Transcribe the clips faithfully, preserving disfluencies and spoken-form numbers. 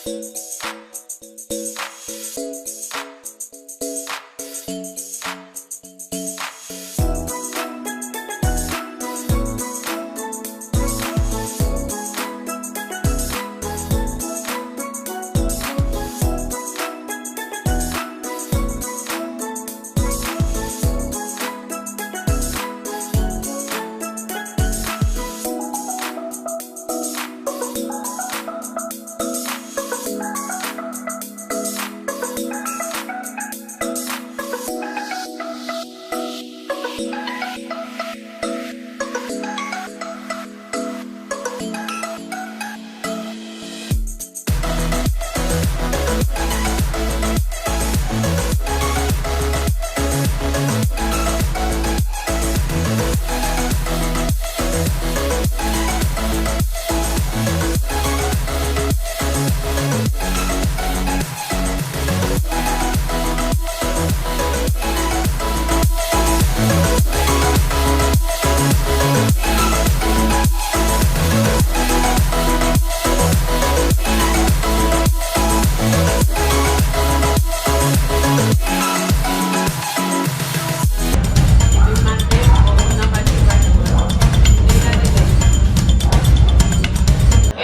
E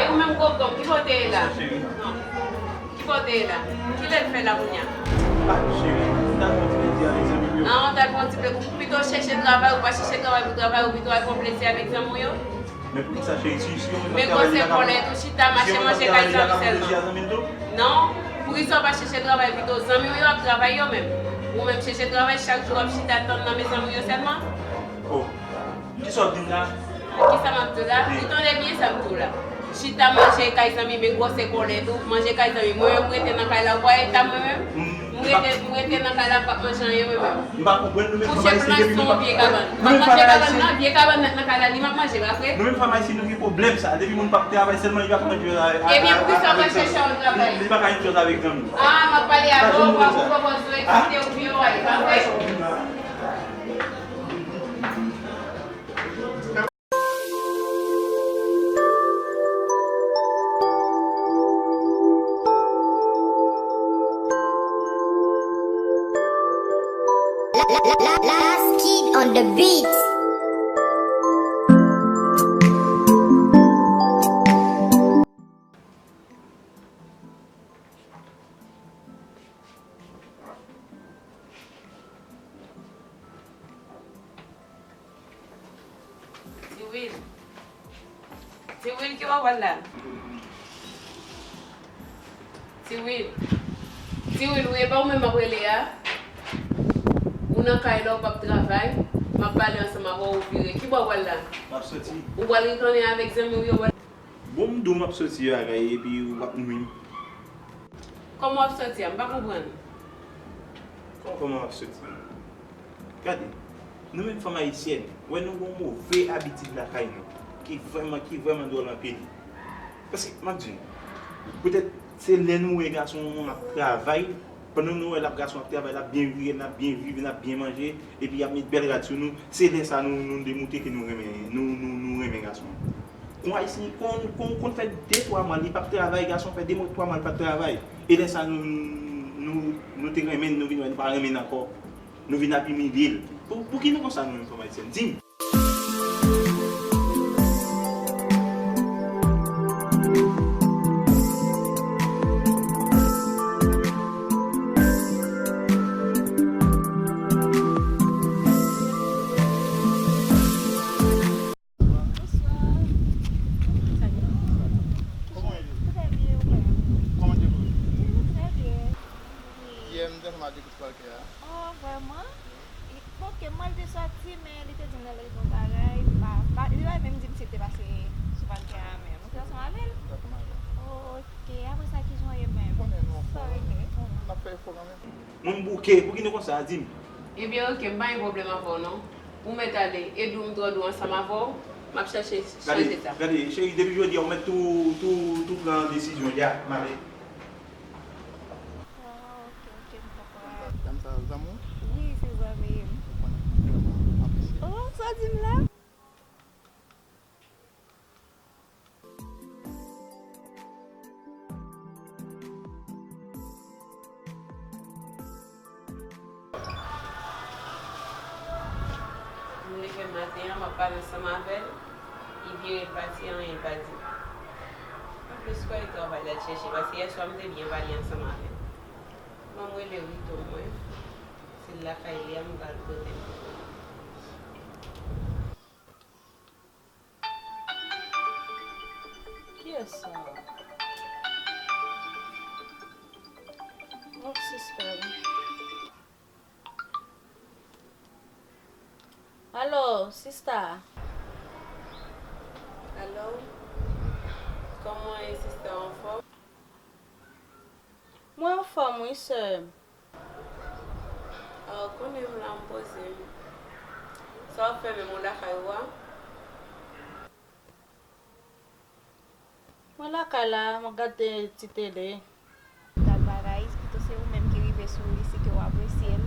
ou menm, Gogo, ki bò w te ye la? Ki bò w te ye la? Kilè l fè la kounye a? Ah, cheri, m t al pran ti plezi avèk zanmi m yo. Ah, w t al pran ti plezi. Ou pito chèche travay, ou pa chèche travay pou travay, ou pito al pran plezi avèk zanmi w yo? Men poukisa, cheri, si, si yon moun p ap travay, li pa ka pran, si yon moun p ap travay, li pa ka pran plezi a zanmi l tou? Non, poukisa w pa chèche travay pito? Zanmi w yo ap travay yo menm. Ou menm chèche travay, chak jou w ap chita tann nan men zanmi w yo sèlman? Oh. Kisa w ap di m la? Kisa m ap di w la? Wi. Ou tande byen sa m di w la. Chita manje kay zanmi, men gwosè kòlèt ou, manje kay zanmi. Mwen menm, m rete nan kay la, ou kwè eta mwen menm? M rete, m rete nan kay la, m p ap manje anyen mwen menm. M pa konprann nou menm fanm ayisyen depi nou pa, nou menm fanm ayisyen. M ap manje kabann nan, vye kabann nan, nan kay la, li m ap manje, pa vre? Nou menm fanm ayisyen, nou gen pwoblèm sa. Depi moun p ap travay sèlman, li pa ka enjoy avèk, ebyen, poukisa w pa chèche yon travay? Li, li pa ka enjoy avèk zanmi. Ah, m ap pale avè w, pa pou pwopòze w eksite w pou yo ale, pa vre? La, la, la, la, Last Kid on the beat. Ti Will. Ti Will, ki bò w pral la? Ti Will. Ti Will, wi, e pa ou menm m ap rele a? Ou nan kay la, ou p ap travay. M ap pale ansanm avè w, ou vire. Ki bò w pral la? M ap soti. Ou pral retonnen avèk zanmi w yo? Bon, m di w m ap soti lakay epi w ap nwi m. Kòman w ap soti a? M pa konprann. Kòman w ap soti? Gade, nou menm fanm ayisyèn, wè nou gen yon move abitid lakay nou ki vrèman, ki vrèman dwòl anpil. Paske, m ap di w, petèt se lè nou wè gason an ap travay, pandan nou wè l ap, gason ap travay, l ap byen vire, l ap byen viv, l ap byen manje, epi y ap met bèl rad sou nou, se lè sa nou, nou demoute ke nou renmen, nou, nou, nou renmen gason an. Yon ayisyen, kon, kon, konn fè de, twa mwa, li p ap travay, gason fè de mwa, twa mwa, li p ap travay. E lè sa, nou, nou, nou te renmen l, nou vin wè, nou pa renmen l ankò. Nou vin ap imilye l. Pou, pouki nou konsa, nou menm fanm ayisyèn? Di m. Bonswa. Kòman w ye? Trè byen, ou menm? Kòman te ye? Trè byen. Yè, m te fè m al dekouvri pral kè a. Oh, vrèman? Bon, ke m al te soti, men li te di m lè l rive yon bagay, m pa, pa, li pa menm di m si l te pase sou pral kè a menm. Ou te ansanm avè l? M te ansanm avè l. Oh, ok. Apre sa, kijan w ye menm? Ou konnen nou anfòm. Sa rete? N ap fè efò kanmenm. Mwen m bouke, pouki nou konsa, di m? Ebyen, ok, m pa gen pwoblèm avè w non. Ou mèt ale, Edou m twò dou ansanm avè w, m ap chèche chanje sa. Gade, gade, cheri, depi jodi a, ou mèt tou, tou, tou pran desizyon, ya, m ale. Ah, ok, ok, m konprann. Dam sa, zanmi w? Wi, se zanmi m. Ou konnen m vrèman apresye. Oh, sa w di m la? Pale ansanm avè l, li vire l pati, anyen l pa di. Anplis, kwè e travay l al chèche, paske yèswa m te byen pale ansanm avè l. Ban m rele Rito mwen, se lakay li a m pral pote l. Kiyès sa? Oh, sista. Alo, sista. Alo. Kòman w ye, sista, w anfòm? Mwen anfòm, wi, sè m. Ah, konnen m la, m poze m. Sa w ap fè menm, ou lakay ou a? Mwen lakay la, mwen gade ti tele. Dat bagay, pito se ou menm ki rive sou li, si ke w apresye l.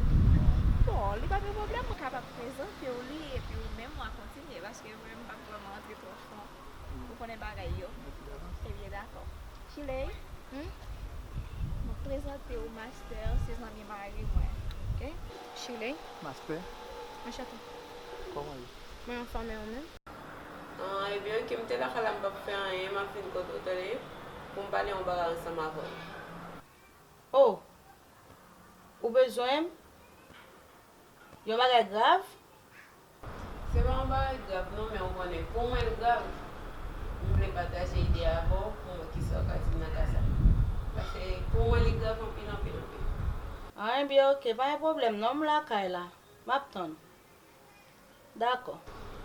Bon, li pa gen pwoblèm, mwen kapab prezante w li, epi ou menm w a kontinye, paske mwen, m p ap vrèman antre twò fon. Ou konnen bagay yo. Ebyen, dakò. Chiley, hmm? Mwen prezante w Master, se zanmi mari mwen. Ok? Chiley. Master. Anchante. Kòman ye? Mwen anfòm, e ou menm? Ah, ebyen, ok, m te lakay la, m p ap fè anyen, m ap vin kote w tande, pou m pale yon bagay ansanm avè w. Oh! Ou bezwen m? Yon bagay grav? Se pa yon bagay grav non, men ou konnen, pou mwen l grav. M vle pataje ide avè w pou m wè kisa w ka di m nan ka sa. Paske pou mwen li grav anpil, anpil, anpil. Ah, ebyen, ok, pa gen pwoblèm non, m lakay la. M ap tann. Dakò.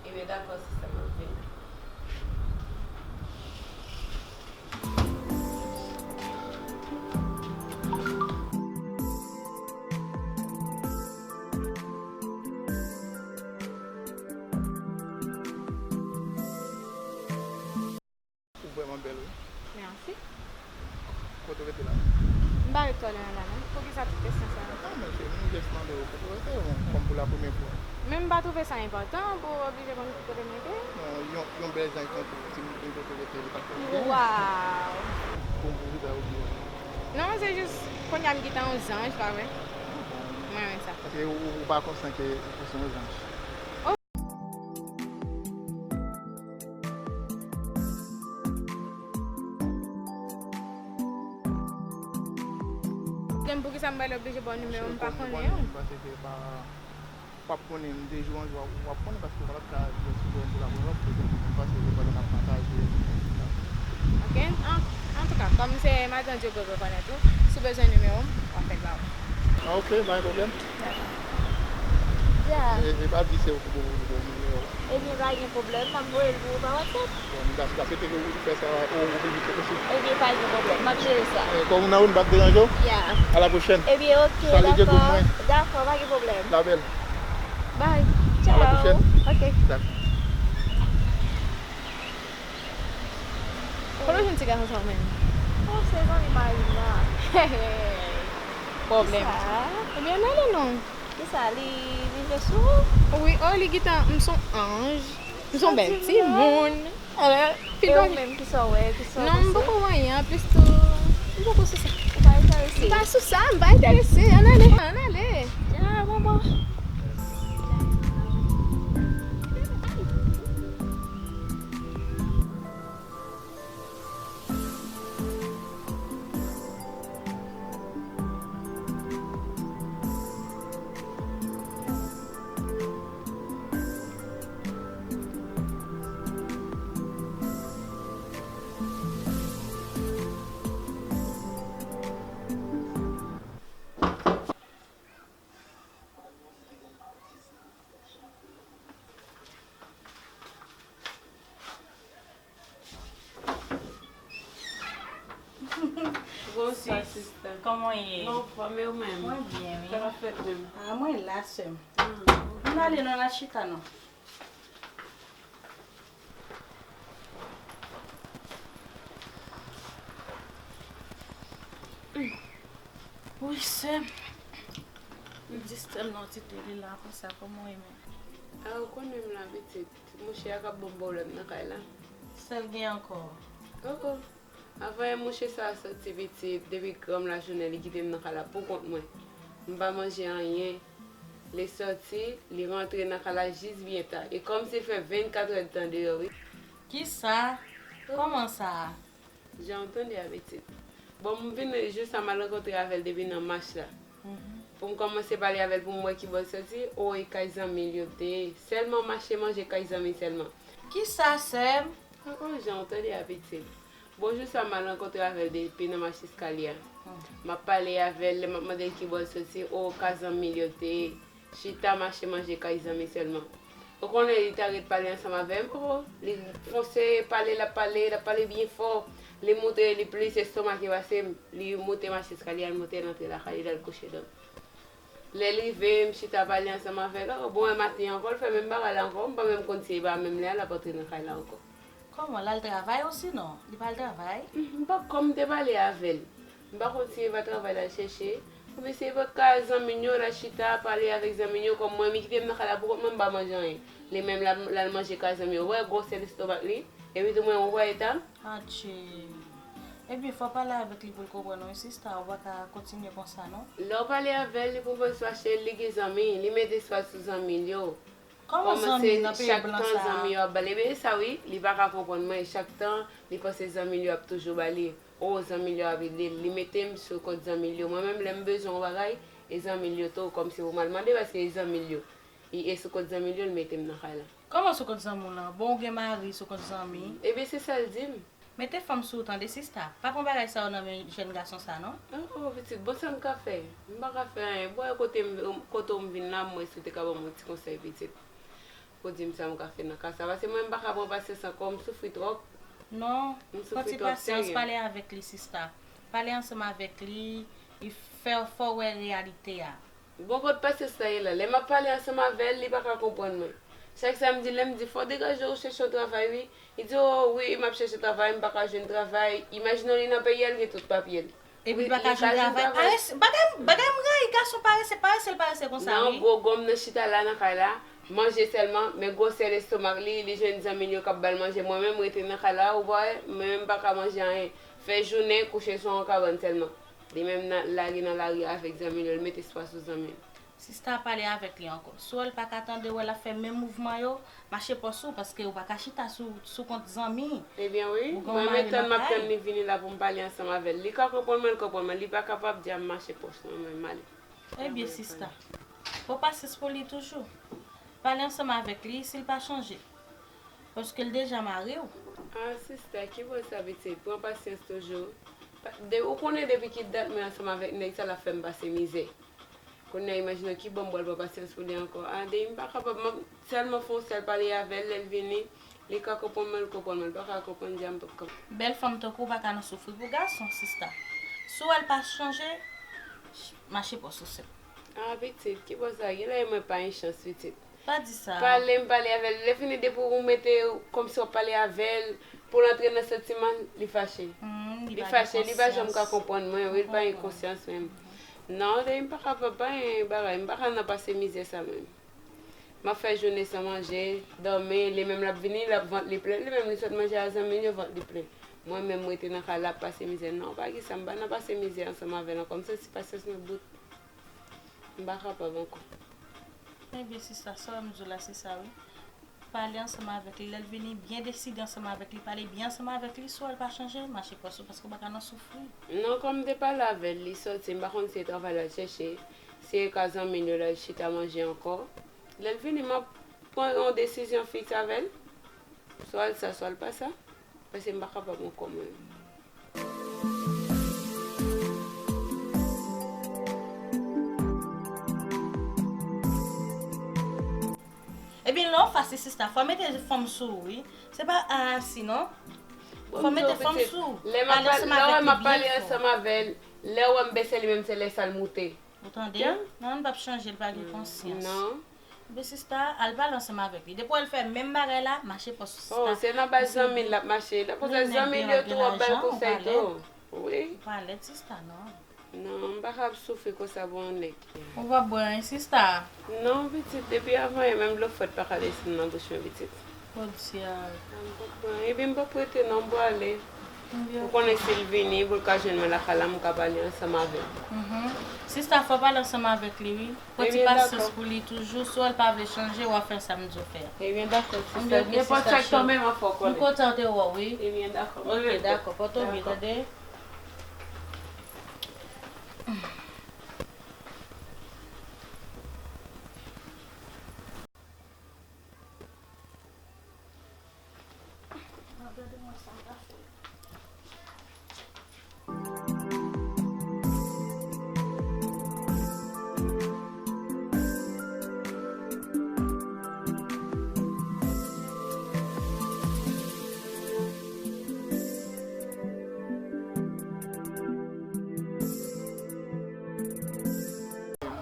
Ebyen, dakò, sista, m ap vini. Ou vrèman bèl, wi. Mèsi. Kote w rete la? M pa ret twò lwen la, non. Poukisa tout kesyon sa yo? Non, men se yon jès mande w kote w rete, bon, kòm pou la premyè fwa. Men m pa twouve sa enpòtan pou w oblije konn kote m rete. Non, yon, yon bèl zanj tankou w, si m di m kote w rete, li pa t konn byen. Waw! Bon, pou vizaj ou byen. Non, se jis, kounye a m gentan yon zanj, pa vre? Mwen renmen sa. Paske ou, ou pa konsyan ke ou se yon zanj. Gen poukisa m pral oblije ba w nimewo m pa konnen an. Paske pa, w ap konnen m de jou an jou, w ap konnen paske w pa t ka jwenn sou m pou la premyè fwa, pou m panse se pandan n ap pataje. Ok, an, antouka, kòm se madan Diogo rekonèt ou, si w bezwen nimewo m, w ap fè l ba ou. Ah, ok, pa gen pwoblèm. Dakò. Ya. E, e pa di se ou ki pou, pou, pou nimewo. Ebyen, pa gen pwoblèm, m ap voye l pou ou pa WhatsApp. Bon, m ta, m ta swete ke ou fè sa o, o pi vit ke posib. Ebyen, pa gen pwoblèm, m ap jere sa. E, kòm ou nan wout, m p ap deranje w. Ya. A la pwochèn. Ebyen, ok, dakò. Salye Diogo pou mwen. Dakò, pa gen pwoblèm. La bèl. Bye. A la pwochèn. Ok. Dakò. Kote w jwenn ti gason sa w menm? Oh, se zanmi mari m nan. Pwoblèm. Kisa? Ebyen, n ale non. Kisa, li, li vle sou ou? Wi, oh, li gentan, m son anj. M son bèl timoun. E ou menm, kisa w wè, kisa w panse? Non, m poko wè anyen, anplis tou, m poko sou sa. Ou pa enterese? M pa sou sa, m pa enterese. Ann ale, ann ale. Ah, bon, bon. Bonswa, sista. Kòman w ye? Mwen anfòm, e ou menm? Mwen byen, wi. Sa k ap fèt menm? Ah, mwen la, sè m. Ah, ok. Ann ale non, n al chita non. Wi, sè m. M di sè m nan ti tele la, konsa, kòman w ye menm? Ah, ou konnen m la, pitit. Mouche a k ap ban m pwoblèm nan kay la. Sa l gen ankò? Oh, oh. Avan yè mouche sa a soti, pitit, depi granm lajounen li kite m nan kay la poukont mwen. M pa manje anyen. Li sòti, li rantre nan kay la jis byen ta. E kòmsi l fè vennkat èdtan deyò, wi. Kisa? Kòman sa? Jan w tande a, pitit. Bon, m vin, jou sa m al rankontre avè l depi nan mach la. Pou m kòmanse pale avè l pou m wè kibò l sòti, o, e kay zanmi l yo l te ye. Sèlman mache manje kay zanmi sèlman. Kisa, sè m? Ankò jan w tande a, pitit. Bon, jou sa m al rankontre avè l depi nan mach eskalye a. M ap pale avè l, lè m ap mande l kibò l soti, o, ka zanmi l yo te ye. Chita mache manje kay zanmi sèlman. Ou konnen li ta ret pale ansanm avè m, o, li fonse pale, l ap pale, l ap pale byen fò. Li moute, li plis estomake pase m. Li moute mach eskalye a, l moute l antre lakay li, l al kouche dòmi. Lè l rive, m chita pale ansanm avè l. O, bon, e maten ankò, l fè menm bagay la ankò. M pa menm konn si e pa menm lè a l ap antre nan kay la ankò. Kòman, l al travay osinon? Li pa al travay? M pa, kòm m te pale avè l, m pa konn si e pa travay l al chèche, oubyen si e pa ka zanmi l yo, l al chita pale avèk zanmi l yo, kòm mwen, m kite m nan kay la poukont mwen, m pa manje anyen. Li menm, l al, l al manje kay zanmi yo. Ou wè gwosè lestomak li? Epi tou mwen, ou wè eta l? Adje. Ebyen, fò w pale avèk li pou l konprann, wi, sista, ou pa ka kontinye konsa, non. Lè w pale avè l, li pwofeswa cheri, li gen zanmi, li met espwa sou zanmi l yo. Kòman zanmi nan peyi blan sa? Kòmanse chak tan zanmi yo ap ba l. Ebyen, e sa wi, li pa ka konprann mwen, chak tan, li panse zanmi l yo ap toujou ba li. O, zanmi l yo ap ede l, li mete m sou kont zanmi l yo. Mwen menm, lè m bezwen yon bagay, e zanmi l yo tou, kòmsi pou m al mande, paske e zanmi l yo. E, e sou kont zanmi l yo, l mete m nan kay la. Kòman sou kont zanmi w lan? Bon, ou gen mari sou kont zanmi? Ebyen, se sa l di m. Mete fanm sou ou tande, sista. Pa pran bagay sa yo nan men jèn gason sa, non. O, o, pitit, bon, sa m ka fè? M pa ka fè anyen. Bon, e kote m, kote w m vin la, m wè si w te ka ban m yon ti konsèy, pitit. Pou di m sa m ka fè nan ka sa. Paske mwen, m pa ka pran pasyans ankò, m soufri twòp. Non, pran ti pasyans, pale avèk li, sista. Pale ansanm avèk li, e fè, fè w wè reyalite a. Bon, kot pasyans la ye la? Lè m ap pale ansanm avè l, li pa ka konprann mwen. Chak sa m di l, lè m di, fò w degaje w, chèche yon travay, wi. Li di, o, wi, m ap chèche travay, m pa ka jwenn travay. Imajine w, li nan peyi a, l gen tout papye l. Epi li pa ka jwenn travay. Parese, bagay, bagay m rayi gason parese, parese l parese konsa, wi. Nan gwo gonm nan chita la nan kay la, manje sèlman, men gwosè lestomak li, li jwenn zanmi l yo k ap ba l manje. Mwen menm, m rete nan kay la, ou pa wè, mwen menm, m pa ka manje anyen. Fè jounen, kouche sou yon kabann sèlman. Li menm nan, lage nan lari a avèk zanmi l yo, l met espwa sou zanmi l. Sista, pale avèk li ankò. Si w wè l pa ka tande w, l ap fè menm mouvman yo, mache pòs ou, paske ou pa ka chita sou, sou kont zanmi. Ebyen wi, mwen menm tann m ap tann li vini la pou m pale ansanm avè l. Li ka konprann mwen, l konprann mwen. Li pa kapab di a m mache pòs mwen, mwen m ale. Ebyen, sista, pran pasyans pou li toujou. Pale ansanm avèk li, si l pa chanje. Paske l deja mare w. A, sista, ki bò sa, pitit? Pran pasyans toujou. Pa, de, ou konnen depi ki dat mwen ansanm avèk nèg sa, l ap fè m pase mizè. Kounye a, imajine w ki bò m pral pran pasyans pou li ankò. A, de, m pa kapab, m ap sèlman fè yon sèl pale avè l, lè l vini, li ka konprann mwen, l konprann mwen, l pa ka konprann, di a m p ap konprann. Bèl fanm tankou w pa ka nan soufri pou gason, sista. Si w wè l pa chanje, mache pòs ou, sè m. A, pitit, ki bò sa? Genlè e mwen pa gen chans, pitit. Pa di sa. Pale, m pale avè l. Lè fini, depi ou mete kòmsi w ap pale avè l, pou l antre nan santiman, li fache. Li fache, li pa janm ka konprann mwen, wi, li pa gen konsyans menm. Non, de, m pa ka pa, pa gen bagay, m pa ka nan pase mizè sa menm. M ap fè jounen san manje, dòmi, li menm l ap vini, l ap vant li plen, li menm li sot manje a zanmi l yo, vant li plen. Mwen menm, m rete nan kay la, ap pase mizè. Non, pa gen sa, m pa nan pase mizè ansanm avè l ankò, m santi pasyans mwen bout. M pa kapab ankò. Ebyen, sista, sa w wè m di w la, se sa, wi. Pale ansanm avèk li. Lè l vini, byen deside ansanm avèk li. Pale byen ansanm avèk li. Si w wè l pa chanje, mache pòs ou, paske w pa ka nan soufri. Non, kòm m te pale avè l, li sòti, m pa konn si se travay l al chèche, si e ka zanmi l yo l al chita manje ankò. Lè l vini, m ap pran yon desizyon fiks avè l. Swa l sa, swa l pa sa. Paske m pa kapab ankò mwen. Ebyen, lè w fase sista, fò w mete fanm sou ou, wi. Se pa a, sinon. Fò w mete fanm sou ou. Lè m ap pale, lè w wè m ap pale ansanm avè l, lè w wè m bese li menm, se lè sa l moute. Ou tande? Non, l p ap chanje, l pa gen konsyans. Non. Ebyen, sista, al pale ansanm avèk li. Depi w wè l fè menm bagay la, mache pòs sista. O, se nan baz zanmi l l ap mache. Nan pòs zanmi l yo tou ap ba l konsèy tou. Wi. Ou pa lèd, sista, non. Non, m pa ka ap soufri konsa pou yon nèg. Ou p ap bwè anyen, sista? Non, pitit, depi avan yè, menm dlo frèt pa ka desann nan bouch mwen, pitit. Podyab. M p ap bwè anyen. Epi m p ap rete, non, m prale. Ou konnen si l vini, pou l ka jwenn mwen lakay la, m ka pale ansanm avè l. Mhm. Sista, fò w pale ansanm avèk li, wi. Pran ti pasyans pou li toujou. Si w wè l pa vle chanje, w a fè sa m di w fè a. Ebyen, dakò, sista. Nenpòt sa k tonbe, m ap fè w konnen. M kontan te wè w, wi. Ebyen, dakò. Ok, dakò. Pòte w byen, tande.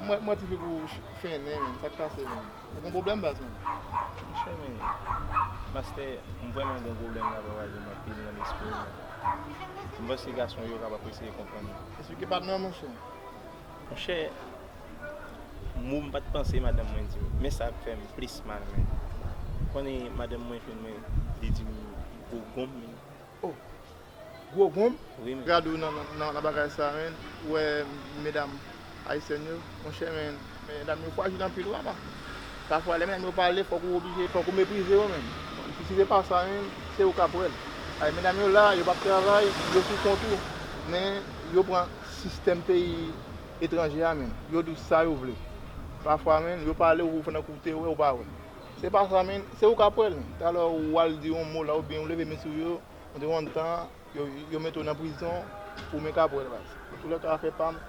Mwen, mwen ti fi pou fennen, men, sa k pase, men? Ou gen pwoblèm, baz, men? Monchè, men, mastè, m vrèman gen pwoblèm la, papa, m anpil nan lespri m. M panse gason yo kapab eseye konprann mwen. Esplike patnè, monchè. Monchè, mo m pa t panse madanm mwen di m, men sa k fè m plis mal, men. Konnen madanm mwen jwenn mwen, li di m gwo gonm, men. Oh. Gwo gonm? Wi, men. Gade w nan, nan, nan, nan bagay sa, men. Ou wè, medam ayisyèn yo, monchè, men, medam yo frajil anpil, papa. Pafwa, lè medam yo pale, fòk ou oblije, fòk ou meprize yo, men. Si se pa sa, men, se ou k ap wè l. Ay, medam yo la, yo p ap travay, yo sou kont ou. Men, yo pran sistèm peyi etranje a, men. Yo di w sa yo vle. Pafwa, men, yo pale, ou fè nan koute, ou wè, ou pa wè. Se pa sa, men, se ou k ap wè l. Talè ou al di yon mo la, oubyen ou leve men sou yo, yon tan, yo, yo mete w nan prizon, ou menm k ap wè l, baz. Antoulèka, afè pa m,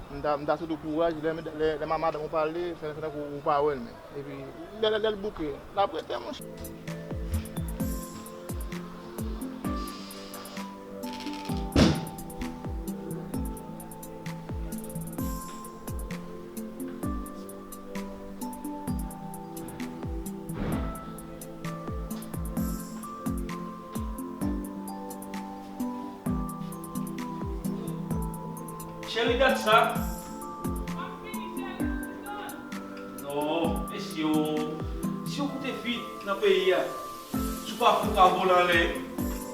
m ta, m ta swete w kouraj, lè, lè, lè madanm ou pale, fè, fè tankou ou pa wè l menm. Epi, lè, lè, lè l bouke, l ap rete, monchè. Cheri, dat sa. Non, mesye, si w koute fi nan peyi a, si w pa fou ka vole anlè,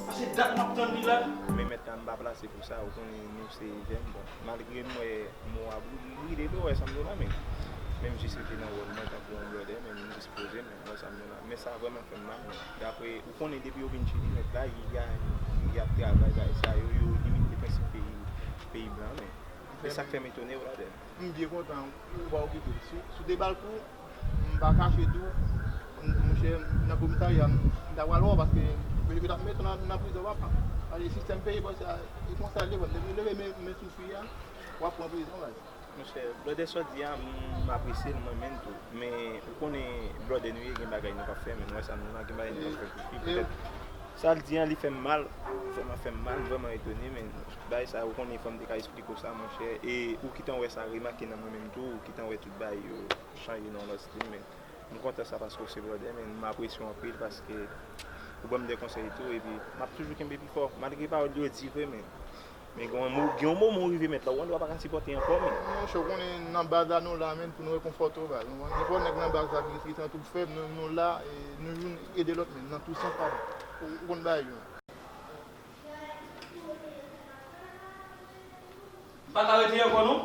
paske dat m ap tann li la. Men mèt la, m pa plase pou sa, ou konnen nou se jèn, bon, malgre m wè mo a brile, brile, ou wè sa m di w la, men, men m jis rete nan wòl mwen tankou yon blòdè, men m jis poze m, ou wè sa m di w la. Men sa vrèman fè m mal, men, dapre, ou konnen depi yo vin Chili, nèg la, y a, y ap travay, bagay sa yo, yo limite prensip peyi, peyi blan, men, men sa k fè m etone w la, dè. M byen kontan ou pa okipe l. Si, si w te ba l kou, m pa kache di w, m, monchè, nan komisarya, m ta pral wè w, paske yo, yo t ap mete w nan, nan prizon, papa. Paske sistèm peyi bòs la, e konsa l ye, bò, depi w leve men, men sou fi a, w ap pran prizon, baz. Monchè, blòdè sa w di a, m apresye l, m renmen l tou. Men, ou konnen, blòdè nou ye, gen bagay nou p ap fè, men nou wè sa m di w la, gen bagay nou p ap fè pou fi, petèt. Sa l di a, li fè m mal, vrèman fè m mal, m vrèman etone, men bagay sa, ou konnen, fò m te ka eksplike w sa, monchè, e ou gentan wè sa, remake nan mwen menm tou, ou gentan wè tout bagay yo chanje nan yon lòt stil, men m kontan sa paske w se blòdè, men m apresye w anpil paske ou ban m de konsèy tou, epi m ap toujou kenbe pi fò, malgre pawòl yo di vre, men, men gen yon mo-, gen yon moman ou rive mèt la, ou wè w pa ka sipòte ankò, men. Monchè, w konnen nan baz la nou la, men, pou nou rekonfòte w, baz. Nenpòt nèg nan baz la ki, ki santi w fèb, nou, nou la, e nou youn ede lòt, men, nan tout sans, papa. Ou, ou konn bagay yo. M pa ka rete ankò, non.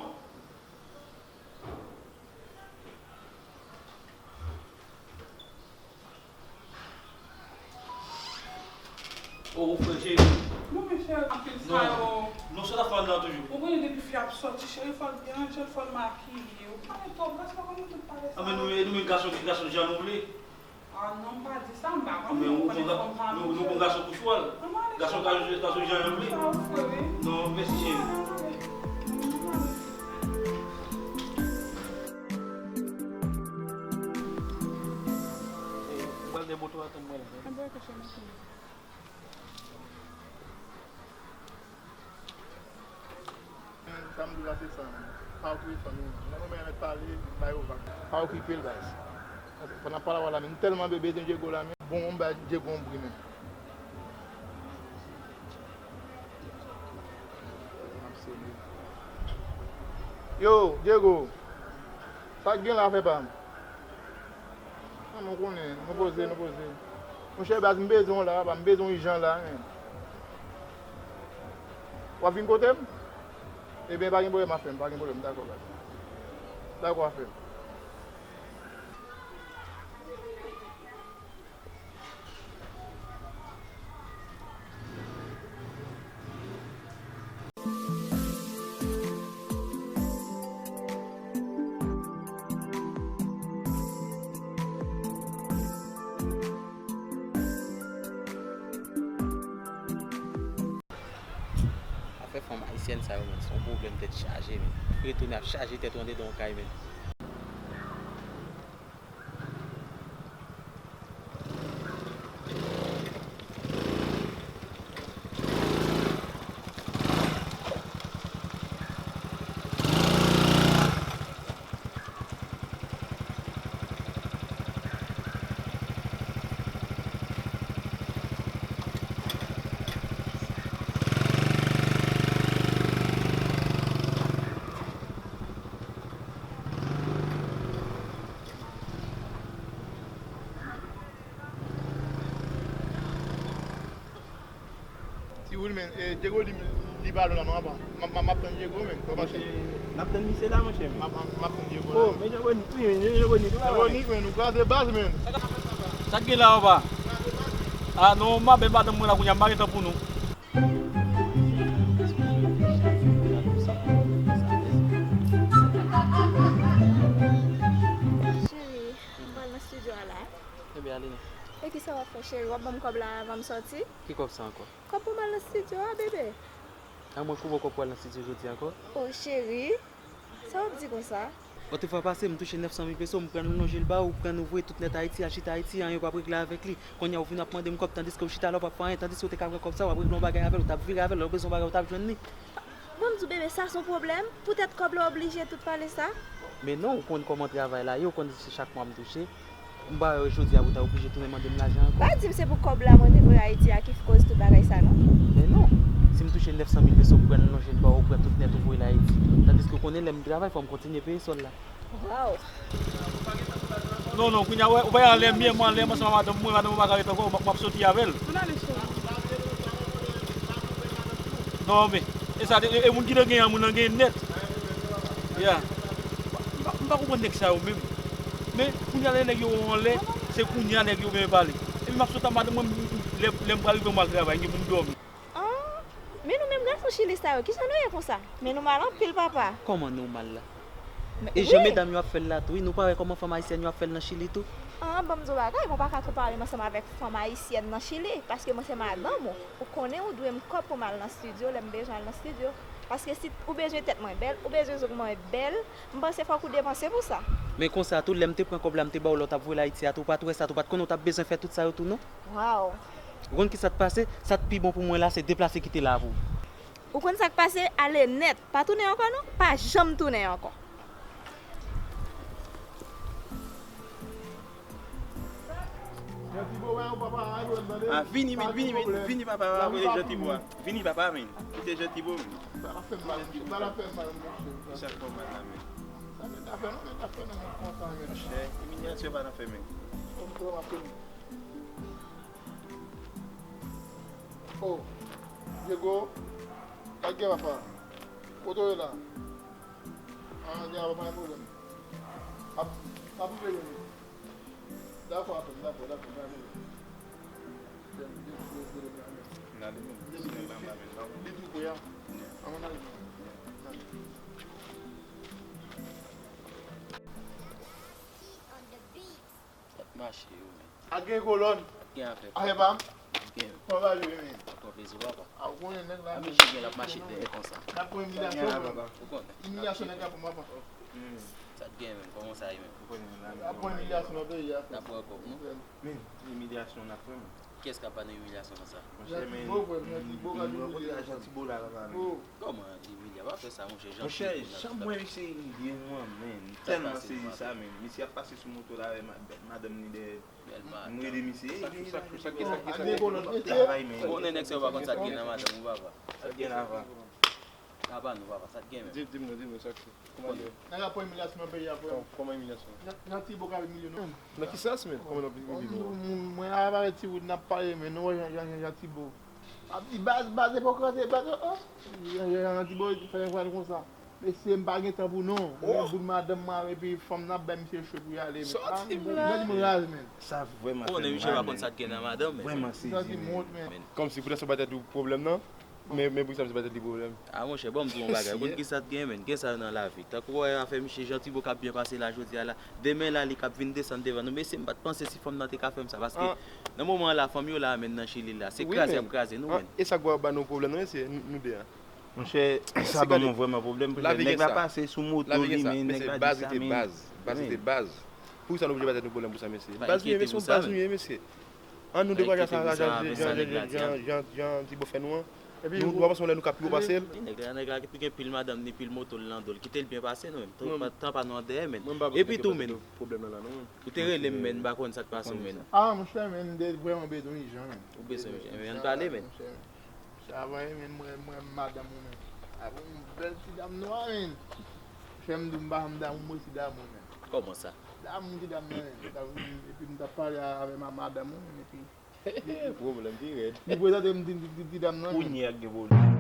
O, ou frè cheri. Non, men cheri, anpil sa yo. Non, sa t ap fè anndan toujou. Ou konnen depi fi ap sòti, cheri, fò l byen ranje l, fò l makiye. Ou pale twòp, baz, pa konn tout pale sa. A, men nou, nou menm gason, gason jan nou vle. Ah non, m pa di sa, m pa konn, men ou konn fanm pa nou, nou konn gason pou chwal. Gason ka, gason jan yo vle. Non, mèsi, cheri. Ou pral de moto a, tann mwen la. Sa m di w la se sa, men. Pa okipe fanmi w. Lè mwen mèt pale, ba yo vag. Pa okipe l, baz. Pandan n ap pale avè w la, men, m tèlman be-, bezwen Diego la, men. Bon, m bay Diego yon bri, men. Yo, Diego. Sa k gen la, frè pa m? Ah, nou konnen, nou poze, nou poze. Monchè, baz, m bezwen w la, papa, m bezwen w ijan la, men. W ap vin kote m? Ebyen, pa gen pwoblèm, afè m, pa gen pwoblèm, dakò, baz. Dakò, afè m. Afè fanm ayisyèn sa yo, menn, se yon pwoblèm tèt chaje, menn. Retounen ap chaje tèt ou andedan yon kay, menn. Ti Woul, men, eh, Diego di li pa la non, apa. M ap, m ap, m ap tann Diego, men. Fò pase. N ap tann misye la, monchè, men. M ap, m ap, m ap tann Diego la. Oh, men Jean Bonic, wi, men Jean Bonic, wi, la. Jean Bonic, men, nou kraze baz, men. Sa k gen la, apa? Ah, non, m ap bèl madanm mwen la, kounye a, m pa gen tan pou nou. Cheri, m pral nan estidyo a la. Ebyen, ale non. E kisa w ap fè, cheri? W ap ban m kòb la avan m sòti? Ki kòb sa ankò? Kòb pou m al nan estidyo a, bebe. A mwen ki ba w kòb pou al nan estidyo jodi a ankò? O, cheri, sa w ap di konsa? Lòt fwa pase, m touche nèf san mil peso, m pran l, m lonje l ba ou, ou pran l, ou voye tout nèt Ayiti, al chita Ayiti, anyen w p ap regle avèk li. Kounye a, ou vin ap mande m kòb, tandiske ou chita la, w p ap fè anyen, tandiske w te ka pran kòb sa, w ap regle yon bagay avè l, ou t ap vire avè l, lè w bezwen yon bagay, ou t ap jwenn li. Bon, m di w, bebe, sa se yon pwoblèm? Poutèt kòb la oblije tout pale sa? Men non, ou konn kòman travay la ye, ou konn se chak mwa m touche. M pa wè jodi a pou ta oblije tounen mande m lajan ankò. Pa di m se pou kòb la mwen te voye Ayiti a ki koz tout bagay sa, non. Men non, si m touche nèf san mil peso, m pran l, lonje l ba ou, ou pran tout nèt ou voye l Ayiti. Tandiske ou konnen lè m travay, fò m kontinye peye sòl la. Waw. Non, non, kounye a, ou wè, ou pa anlè m ye, mwen anlè m ansanm ak madanm mwen, madanm mwen pa ka ret ankò, m ap, m ap soti avè l. Non, men, e sa, e, e moun ki nan gen an, moun nan gen nèt. Ya. M pa, m pa konprann nèg sa yo menm. Men, kounye a lè nèg yo wè w anlè, se kounye a nèg yo vin pale. Epi m ap sot ak madanm mwen, lè, lè m pral rive m al travay, m gen pou m dòmi. Ah, men nou menm gason Chili sa yo, kijan nou ye konsa? Men nou mal anpil, papa. Kòman nou mal la? E jan medam yo ap fè l la tou, wi, nou pa wè kòman fanm ayisyèn yo ap fè l nan Chili tou? Ah, ban m di w bagay, mwen pa ka konpare m ansanm avèk fanm ayisyèn nan Chili, paske mwen se madanm ou. Ou konnen ou dwe m kòb pou m al nan estidyo, lè m bezwen al nan estidyo. Paske si ou bezwen tèt mwen bèl, ou bezwen zong mwen bèl, m panse fòk ou depanse pou sa. Men konsa tou, lè m te pran kòb la, m te ba w lè w t ap voye l Ayiti a tou, ou pa t wè sa tou, ou pa t konnen w t ap bezwen fè tout sa yo tou, non? Waw. Ou konn kisa t pase? Sa t pi bon pou mwen la, se deplase kite la pou ou. Ou konn sa k pase? Ale nèt. Pa tounen ankò non. Pa janm tounen ankò. Ah, vini, vini, vini, vini, papa, rele Jean Thibault a. Vini, papa, men. Kite Jean Thibault, men. Sa ap fè m mal, monchè. Sa ap fè m mal la, men. Monchè, imilyasyon pa nan fè, men. Oh, Diego, sa k gen papa? Kote w ye la? Ah, gen papa, pa gen pwoblèm. Ap, ap rive jwenn li. Dakò, dakò, dakò, dakò, pa gen pwoblèm. Li tou pre a. Ann ale. Sa ap mache yo, men. Ak gen kolòn. Gen afè. Afè pa m. Gen. Fò pa jwe, men. Ankò plezi, papa. A, ou konnen nèg la. A, men, jigè l ap mache dèyè konsa. N ap pran imilyasyon, papa. Ou konnen. Imilyasyon nèg la pou m, papa. Hmm. Sa t gen, men. Kòman sa ye, men? Ou konnen la, men. N ap pran imilyasyon nan peyi a, frè. N ap pran kòb, non? Men, imilyasyon n ap pran, men. Kiyès k ap ba nou imilyasyon konsa? Monchè, men, m rankontre a Jean Thibault la, papa, men. Oh. Kòman imilyasyon? Pa fè sa, monchè, Jean Thibault la. Monchè, jan m wè misye imilye nou an, men, m tèlman sezi sa, men. Misye ap pase sou moto la avèk ma-, madanm li dèyè. M rele misye, "Ey, ey, ey, ey, ey, ey, ey, travay, men." Ou konnen nèg sa yo pa konn sa k gen nan madanm ou, papa. Sa k gen la, papa? Papa nou, papa, sa k gen, men? Di, di m non, di m non, sa k se. Kòman di? Nèg ap pran imilyasyon nan peyi a, frè. Kòman imilyasyon? Jan, Jan Thibault ka imilye nou. Nan ki sans, men? Kòman n ap imilye nou? Mwen, mwen avèk Ti Wood n ap pale, men nou wè Jan, Jan, Jan, Jan Thibault. Ap di baz, baz, e poko se baz, oh, oh. Jan, jan, jan, ti boy, fè yon vwal konsa. Mesye, m pa gen tan pou non. Mwen gen bout madanm mwen epi fanm nan ap bay misye cho pou y ale. Sòti la. Gade m raz, men. Sa vrèman fè m raz, men. Konnen misye pa konn sa k gen nan madanm, men. Vrèman sezi, men. Kòmsi pou tèt sa pa tèt ou pwoblèm nan. Men, men pou sa misye pa tèt li pwoblèm. A, monchè, ban m di w yon bagay. Ou konn ki sa t gen, men? Gen sa nan lavi. Tankou w wè afè misye Jean Thibault k ap byen pase la jodi a la. Demen la, li k ap vin desann devan nou. Mesye, m pa t panse si fanm nan te ka fè m sa. Paske nan moman an la, fanm yo la, men nan Chili la. Se kraze y ap kraze nou, men. E sa k ba nou pwoblèm nan, mesye, nou de a. Monchè, sa ban mwen vrèman pwoblèm. Nèg la pase sou moto li, men nèg la di sa, men. Baz rete baz. Pou sa nou oblije ba tèt nou pwoblèm pou sa, mesye? Baz nou ye, mesye, baz nou ye, mesye. An nou dekouraje sa, jan, jan, jan, jan, jan, jan Tibo fè nou an. Nou, nou pa panse lè nou ka pi wo pase l? Nèg la, nèg la tou gen pil madanm ni pil moto l nan do l. Kite l byen pase nou menm. Tan pa, tan pa nou an dèyè, men. Epi tou, men. Ou te rele m, men, m pa konn sa k pase w, men. A, monchè, men, m te vrèman bezwen ijan, men. Ou bezwen ijan, men, ann pale, men. Travay, men, mwen, mwen, madanm ou, men. A, bon, bèl ti dam nwa, men. Monchè, m di w, m pa janm damou, mwen, ti damou, men. Kòman sa? Damou ti dam nan, men. Epi m t ap pale avè ma-, madanm ou, men, epi Pwoblèm ki rèd. Li prezante m ti, ti, ti, ti dam nan, men. Kounye a gen pwoblèm.